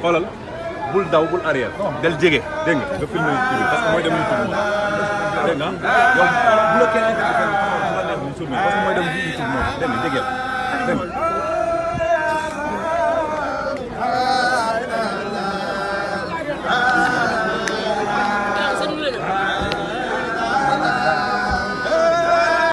xoolal bul daw bul arrière del jege dégg nga filmé ci bi parce que mooy dem YouTube moom dégg nga yow bu la kenn interview parce que mooy dem YouTube moom dégg nga jegeel dégg nga